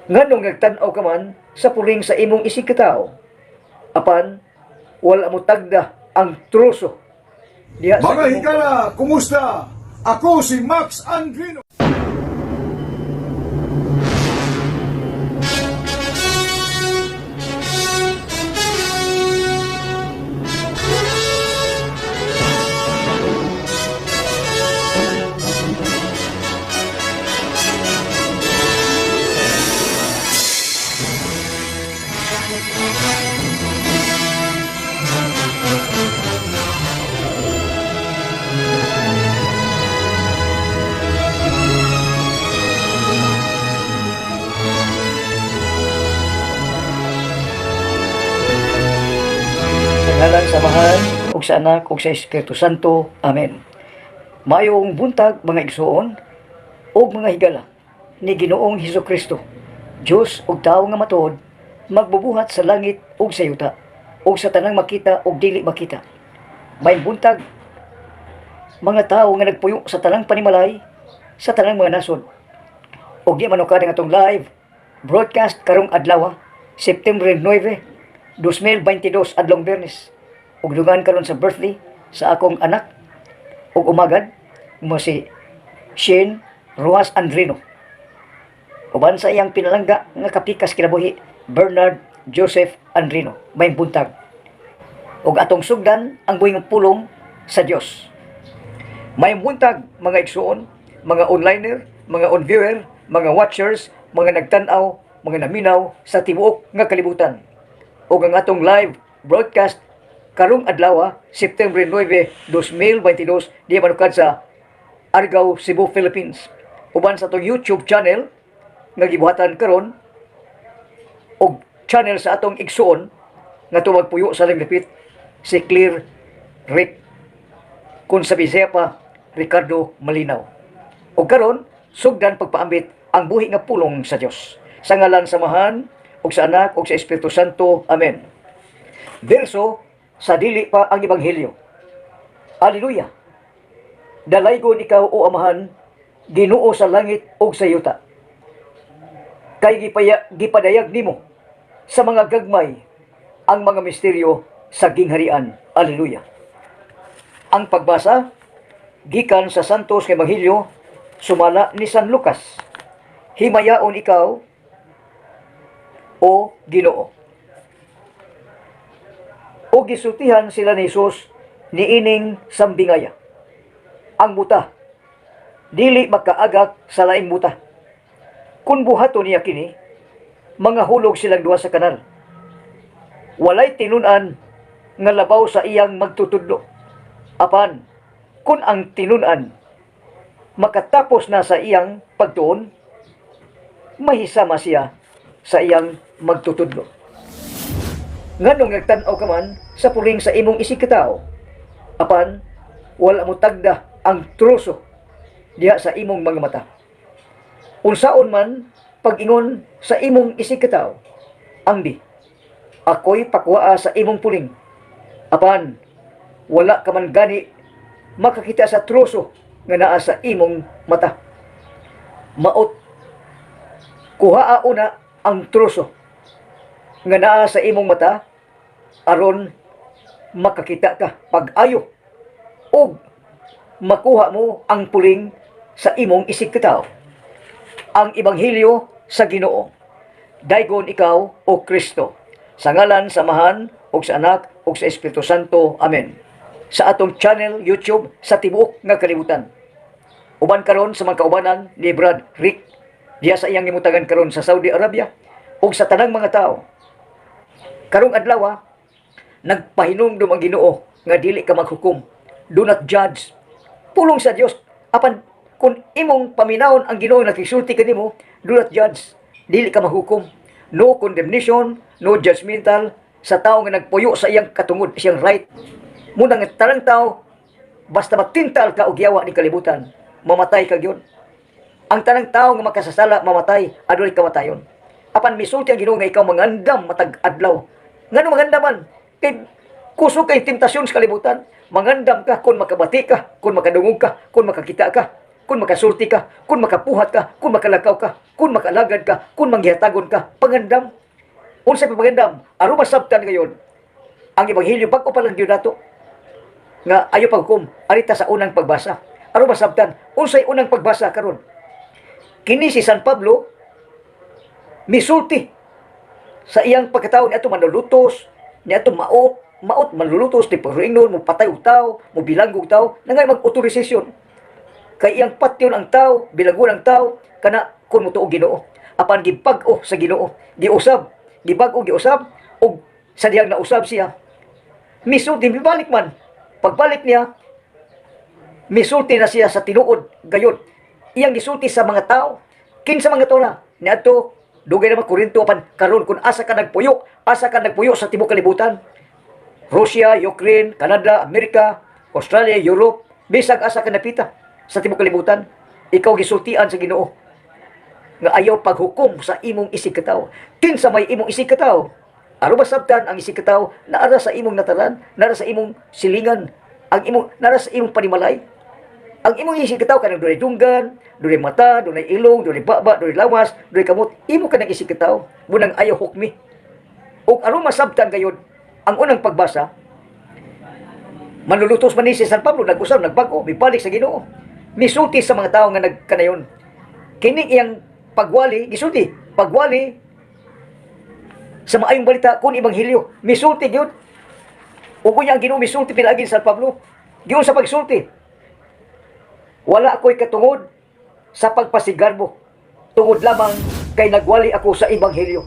Nganong nagtan-aw ka man sa puling sa imong isigkatawo, apan wala mo tagda ang troso diha sa Mga imong higala, kumusta? Ako si Max Andrino. Sa ngalan sa Amahan, ug sa Anak, ug sa Espiritu Santo. Amen. Mayong buntag, mga igsoon ug mga higala ni Ginoong Hesus Kristo. Dios ug tawo nga matuod, magbubuhat sa langit ug sa yuta, ug sa tanang makita ug dili makita. Mayong buntag, mga tawo nga nagpuyo sa tanang panimalay, sa tanang mga nasod. Ug di manukad ang atong live broadcast karong adlaw, September 9, 2022, adlong Biyernes. Ug dugan karon sa birthday sa akong anak ug umagad mo si Shane Ruas Andrino. Uban sa iyang pinalangga nga kapikas kinabuhi, Bernard Joseph Andrino. May buntag. Ug atong sugdan ang buhing pulong sa Dios. May buntag, mga igsuon, mga onliner, mga on-viewer, mga watchers, mga nagtan-aw, mga naminaw sa tibuok nga kalibutan. Ug ang atong live broadcast karong adlaw, September 9, 2022, di manukad sa Argao, Cebu, Philippines. Uban sa atong YouTube channel nga gibuhatan karon og channel sa atong igsuon nga tuwag puyo sa Limlipit, si Clear Rick, kung sa Bisaya pa, Ricardo Malinaw. O karon, sugdan pagpaambit ang buhi nga pulong sa Dios. Sa ngalan sa Amahan, ug sa Anak, ug sa Espiritu Santo. Amen. Verso sa dili pa ang Ebanghelyo. Aleluya! Dalaygon ikaw, o Amahan, Ginoo sa langit ug sa yuta. Kay gipadayag nimo sa mga gagmay ang mga misteryo sa gingharian. Aleluya. Ang pagbasa gikan sa Santos nga Ebanghelyo sumala ni San Lucas. Himayaon ikaw, o Ginoo. O gisultihan sila ni Jesus niining sambingaya. Ang buta dili makaagak sa laing buta. Kung buhaton niya kini, mga hulog silang duha sa kanal. Walay tinun-an nga labaw sa iyang magtutudlo. Apan, kung ang tinun-an makatapos na sa iyang pagtuon, mahisama siya sa iyang magtutudlo. Nganong nagtan-aw ka man sa puling sa imong isigkatawo, apan wala mo tagda ang troso diha sa imong mga mata? Unsaon man pag-ingon sa imong isigkatawo, "Angbi, ako'y pakuaa sa imong puling," apan wala ka man gani makakita sa troso nga naa sa imong mata? Maot, kuhaa una ang troso nga naa sa imong mata aron makakita ka pag-ayo ug makuha mo ang puling sa imong isigkatawo. Ang Ebanghelyo sa Ginoo. Daygon ikaw, o Kristo. Sa ngalan sa Amahan ug sa Anak ug sa Espiritu Santo. Amen. Sa atong channel YouTube sa tibuok nga kalibutan. Uban karon sa mga kaubanan ni Brad Rick diya sa iyang gimutagan karon sa Saudi Arabia ug sa tanang mga tao. Karong adlaw, nagpahinumdum ang Ginoo nga dili ka maghukom. Do not judge. Pulong sa Dios. Apan kung imong paminawon ang Ginoo nakisulti kanimo, do not judge. Dili ka maghukom. No condemnation, no judgmental sa tao nga nagpuyo sa iyang katungod, siyang right. Muna nga tanang tao, basta matintal ka og yawa ni kalibutan, mamatay ka gyud. Ang tanang tao nga makasasala mamatay, adunay kamatayon. Apan misulti ang Ginoo nga ikaw mangandam matag adlaw. Ngano mangandaman? Kay kusog kay tentasyon sa kalibutan. Mangandam ka kung makabati ka, kung makadungog ka, kung makakita ka. Kung makasulti ka, kung makapuhat ka, kung makalakaw ka, kung makalagad ka, kung manggihatagon ka, pangandam. Unsa pa pangandam? Aron masabtan ngayon ang ebanghelyo, bag-o pa lang gyud nato nga ayo paghukom arita sa unang pagbasa. Aron masabtan unsay unang pagbasa karon. Kini si San Pablo misulti sa iyang pagkatao niadto manlulutos, niadto maot, maot manlulutos di pagringnon mo patay og tao, mo bilanggo og tao, nangay mag-otorisasyon. Kay iyang patyon ang tao, bilanggo ang tao kana kun motuo Ginoo. Apan gibag-o sa Ginoo, giusab, gibag-o giusab ug sa dihang nausab siya. Misulti mibalik man. Pagbalik niya, misulti na siya sa tinuod gayod. Iyang gisulti sa mga tao. Kinsa mga tao na niadto dugay naman Korinto, apan karon kung asa ka nagpuyo, asa ka nagpuyo sa tibuok kalibutan. Russia, Ukraine, Canada, Amerika, Australia, Europe, bisag asa ka napita sa tibuok kalibutan, ikaw gisultian sa Ginoo nga ayaw paghukom sa imong isig katawo. Kinsa may imong isig katawo? Aron masabtan ang isig katawo, naara sa imong nataran, naara sa imong silingan, ang imong naara sa imong panimalay. Ang imong isig katawo kanang dunay dunggan, dunay mata, dunay ilong, dunay baba, dunay lawas, dunay kamot, imo kanang isig katawo. Munang ayaw hukmi. Ug aron masabtan gayod ang unang pagbasa, manlulutos man ni si San Pablo, nag-usab, nagbag-o, mibalik sa Ginoo. Misulti sa mga tao nga nagkanayon. Kini iyang pagwali, gisulti, pagwali sa maayong balita kun ebanghelyo. Misulti gyud. Ug unya ang Ginoo misulti pinaagi ni San Pablo. Giun sa pagsulti. "Wala ako'y katungod sa pagpasigarbo. Tungod lamang kay nagwali ako sa ebanghelyo.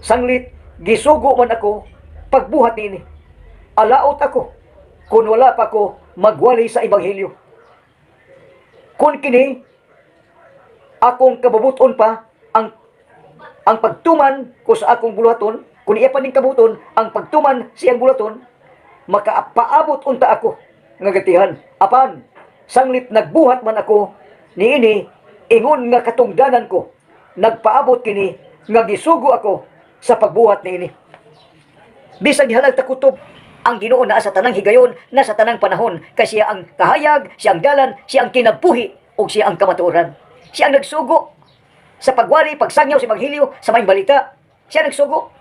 Sanglit gisugo man ako pagbuhat niini. Alaot ako kung wala pa ako magwali sa ebanghelyo. Kung kini akong kabubuton pa ang pagtuman ko sa akong buluhaton, kung iya pa ning kabuton, ang pagtuman sa iyang buluhaton, makapaabot unta ako nga gantihan. Apan, sanglit nagbuhat man ako niini ingon nga katungdanan ko, nagpaabot kini nga gisugo ako sa pagbuhat niini." Bisag gihalag ta kutob, ang Ginoo naa sa tanang higayon, na sa tanang panahon, kay siya ang kahayag, siya ang dalan, siya ang kinabuhi, ug siya ang kamatuoran. Siya ang nagsugo sa pagwali, pagsangyaw sa Ebanghelyo, sa maayong balita. Siya nagsugo.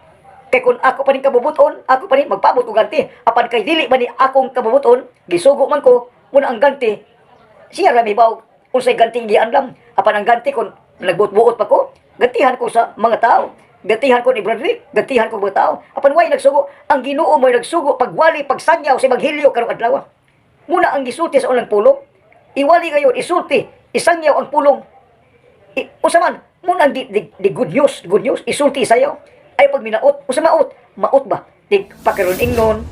Kay kung ako pa ning kabubuton, ako pa rin magpaabot og ganti. Apan kay dili man ni akong kabubuton, gisugo man ko, muna ang ganti, siya ra mibaw unsay ganting giandam. Apan ang ganti kung nagbuot-buot pa ko, gantihan ko sa mga tao. Gantihan ko ni Bradley, gantihan ko mga tao. Apan way nagsugo, ang Ginoo mo'y nagsugo pagwali, pagsangyaw sa Ebanghelyo karong adlaw. Muna ang gisulti sa unang pulong, iwali ngayon, isulti, isangyaw ang pulong. Usa man, muna ang di good news, isulti isayaw. Ay pag minaot, usa maot, maot ba? Di pakaron ingnon,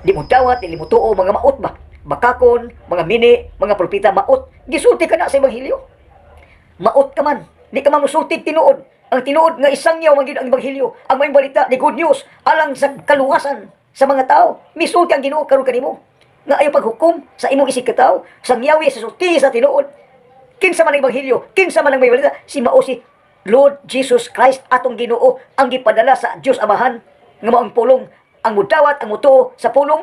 di mo dawat, di mo tuo, mga maot ba? Bakakon, mga mini, mga propeta, maot. Gisulti ka na sa Ebanghelyo. Maot ka man. Di ka man musulti tinuod. Ang tinuod nga isangyaw man gyud ang Ebanghelyo, ang maayong balita, the good news, alang sa kaluwasan sa mga tao. Misulti ang Ginoo karon kanimo nga ayaw paghukom sa imong isig katawo, sangyawi sa sulti sa tinuod. Kinsa man ang Ebanghelyo, kinsa man ang may balita, si mao si Lord Jesus Christ atong Ginoo ang gipadala sa Dios Amahan nga mao ang pulong, ang mudawat, ang mutuo sa pulong,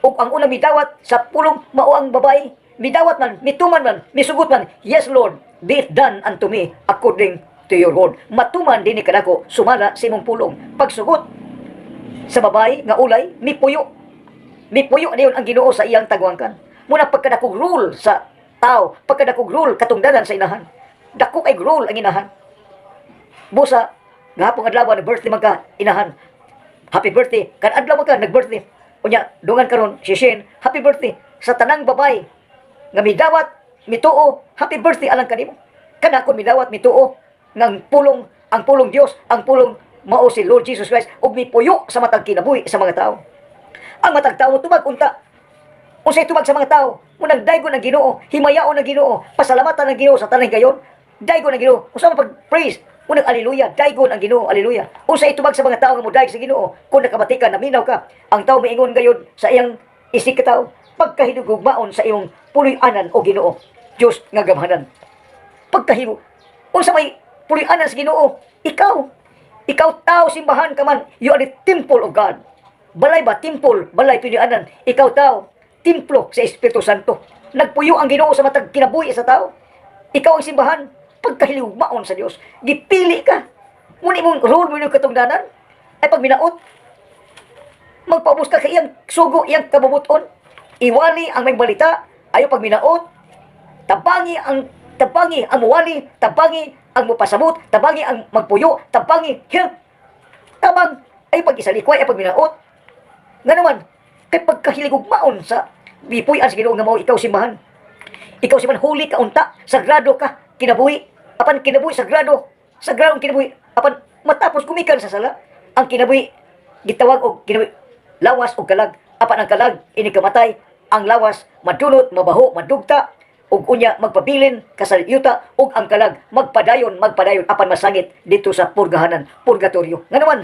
ug ang unang midawat sa pulong mao ang babae. Midawat man, mituman man, misugot man, "Yes Lord, be it done unto me according to your word." Matuman dinhi kanako sumala sa imong pulong. Pagsugot sa babae nga ulay, mipuyo. Mipuyo niyon ang Ginoo sa iyang tagwangkan. Muna pagkadakog rule sa tao, pagkadakog rule katungdanan sa inahan. Dako kay role ang inahan. Busa, gahapon adlaw nag-birthday man ka inahan. Happy birthday. Kan adlaw man ka nag-birthday. Unya, dungan karon si Shane, happy birthday sa tanang babay nga midawat, mituo, happy birthday alang kanimo. Kana kon midawat, mituo ng pulong, ang pulong Dios, ang pulong mao si Lord Jesus Christ ug mipuyo sa matag kinabuhi sa mga tao. Ang matag tao tubag unta. Unsay tubag sa mga tao? Munang daygon ang Ginoo, himayaon ang Ginoo, pasalamatan ang Ginoo sa tanang gayon. Daygon ang Ginoo. Unsa man pag-praise? Unang aleluya, daygon ang Ginoo, aleluya. Unsay tubag sa mga tao nga modayeg sa Ginoo? Kung nakabati ka, naminaw ka, ang tao miingon gayon sa iyang isig ka tao, "Pagkahinugugmaon sa imong puloy-anan o Ginoo, Dios nga gamhanan." Pagkahiru, unsa may puloy-anan sa Ginoo? Ikaw. Ikaw tao, simbahan ka man. You are the temple of God. Balay ba? Temple. Balay, puloy-anan. Ikaw tao. Templo sa Espiritu Santo. Nagpuyo ang Ginoo sa matag kinabuhi sa tao. Ikaw ang simbahan, pagkahilugmaon sa Dios. Gipili ka. Muna imong role mo yung katungdanan ay pagminaot. Magpaubos ka kay iyang sugo, iyang kabubuton. Iwali ang may balita, ayo pagminaot. Tabangi ang muwali, tabangi ang mupasabot, tabangi ang magpuyo, tabangi help. Tabang ay pag-isalikway ay pagminaot. Nga naman, kay pagkahiligugmaon sa gipuy-an sa Ginoo nga mao ikaw simbahan. Ikaw simbahan, huli ka unta, sagrado ka, kinabuhi. Apan kinabuhi sagrado, sagrado ang kinabuhi. Apan matapos gumikan sa sala, ang kinabuhi gitawag og kinabuhi lawas og kalag. Apan ang kalag ini kamatay, ang lawas madunot, mabaho, madugta, ug unya magpabilin ka sa yuta, ug ang kalag magpadayon, magpadayon apan masangit dito sa purgahanan, purgatorio. Nga naman,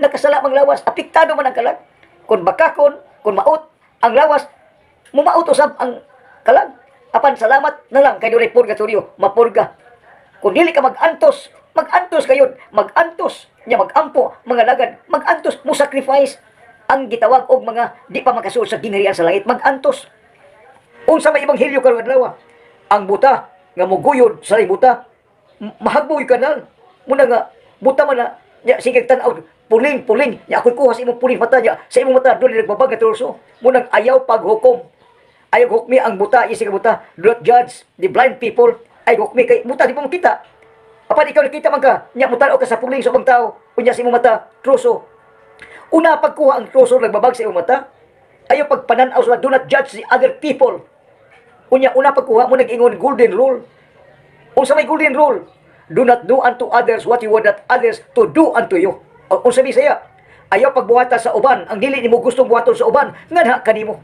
nakasala mang lawas, apektado man ang kalag. Kung bakakon, kung maot ang lawas, mumaot usab ang kalag. Apan salamat na lang kay dunay purgatorio, mapurga. Kung dili ka mag-antos, mag-antos kayon, mag-antos, nya mag-ampo, mga lagad, mag-antos, mo sacrifice ang gitawag og mga di pa makasuod sa gingharian sa langit, mag-antos. Unsa may ebanghelyo karon adlaw? Ang buta nga muguyod sa laing buta, mahagboy kanal. Muna nga buta man na nya sige tan-aw puling puling nya ako'y kuha sa imong puling mata, nya sa imong mata duna nagbabag nga troso. Munang ayaw paghukom. Ayaw hukmi ang buta, isig ang buta. Do not judge the blind people. Ay hukmi kay buta di pa makita. Apan ikaw nakita man ka, nya mutan-aw ka sa puling sa ubang tao, unya sa imong mata, troso. Una pagkuha ang troso nagbabag sa imong mata, ayaw pagpananaw sa, do not judge the other people. Unya una pagkuha mo nag-ingon golden rule. Unsa may golden rule? Do not do unto others what you would not others to do unto you. O, unsa Bisaya? Ayaw pagbuhata sa uban ang dili nimo gustong buhaton sa uban nganha kanimo.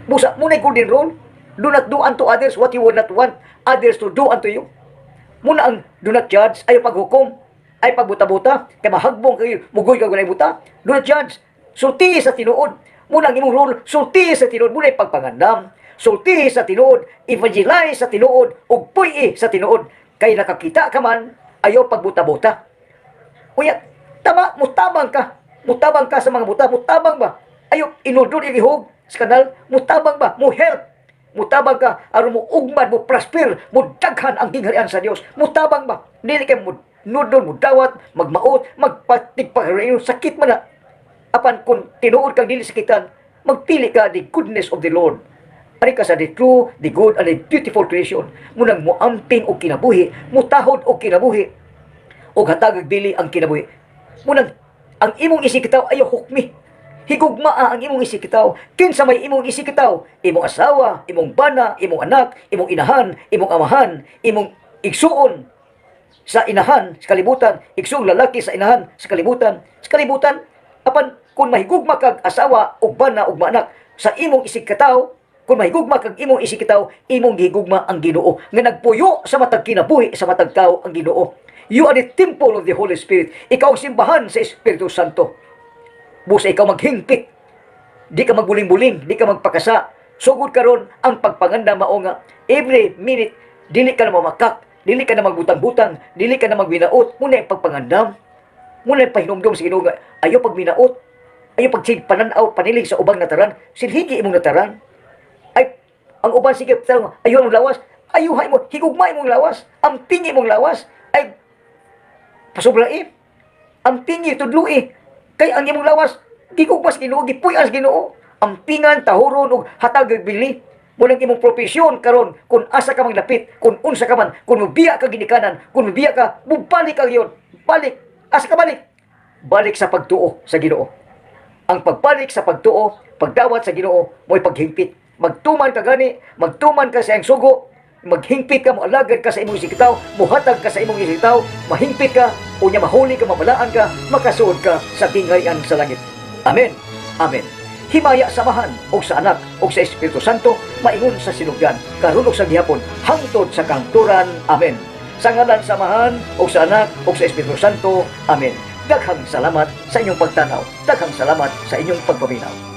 Busa mo na golden rule. Do not do unto others what you would not want others to do unto you. Muna ang do not judge, ayaw paghukom, ay pagbuta-buta, kay mahagbong kayo, mugoy ka gunay buta. Do not judge. Sulti sa tinuod. Muna ang imong role, sulti sa tinuod, muna pagpangandam. Sulti sa tinuod, evangelize sa tinuod, ug puy sa tinuod. Kay nakakita ka man, ayaw pagbuta-buta. Unya, tama, mutabang ka. Mutabang ka sa mga buta, mutabang ba? Ayaw, inudod ihog sa kanal, mutabang ba? Mo help. Mutabang ka, aron mo ugmad, mo prosper, mo daghan ang gingharian sa Dios. Mutabang ba? Dili kay mo nudol, mo dawat, magmaot, magpatigpa, sakit man na. Apan kung tinuod kang dili sakitan, magpili ka the goodness of the Lord. Ari ka sa the true, the good, and the beautiful creation. Munang muamping og kinabuhi, mutahod og kinabuhi, og hatagag dili ang kinabuhi. Munang ang imong isigkatawo ayaw hukmi. Higugmaa ang imong isigkatawo. Kinsa may imong isigkatawo? Imong asawa, imong bana, imong anak, imong inahan, imong amahan, imong igsuon sa inahan sa kalibutan, igsuong lalaki sa inahan sa kalibutan, sa kalibutan. Apan kung mahigugma kag asawa ug bana ug anak sa imong isigkatawo, kung mahigugma kag imong isigkatawo, imong gihigugma ang Ginoo nga nagpuyo sa matag kinabuhi sa matag tawo ang Ginoo. You are the temple of the Holy Spirit. Ikaw ang simbahan sa Espiritu Santo. Busa ikaw maghingpit. Di ka magbuling-buling, di ka magpakasa. Sugod karon ang pagpanganda mao nga every minute dili ka na mamakak, dili ka na magbutang-butang, dili ka na magminaot. Muna yung pagpangandam. Muna yung pahinumdum sa Ginoo nga ayaw pagminaot. Ayaw pag pananaw panilig sa ubang nataran, silhigi imong nataran. Ay ang uban sige tanong, ayaw ang lawas, ayuhay mo, higugma imong lawas, ang pingi imong lawas, ay pasobra eh. Ang pingi tudloi. Kay ang imong lawas gigugma sa Ginoo, gipuy-an sa Ginoo. Ang pingan tahuron og hatag og bili. Munang imong propesyon karon kung asa ka maglapit, kung unsa ka man, kung mobiya ka ginikanan, kung mobiya ka, mubalik ka gyud. Balik. Asa ka balik? Balik sa pagtuo sa Ginoo. Ang pagbalik sa pagtuo, pagdawat sa Ginoo, mo'y paghingpit. Magtuman ka gani, magtuman ka sa iyang sugo, maghingpit ka, moalagad ka sa imong isigkatawo, muhatag ka sa imong isigkatawo, mahingpit ka, unya mahuli ka, mabalaan ka, makasuod ka sa gingharian sa langit. Amen. Amen. Himaya sa Amahan, og sa Anak, og sa Espiritu Santo, maingon sa sinugdan, karon ug sa gihapon, hangtod sa kahangturan. Amen. Sa ngalan sa Amahan, og sa Anak, og sa Espiritu Santo. Amen. Daghang salamat sa inyong pagtanaw. Daghang salamat sa inyong pagpaminaw.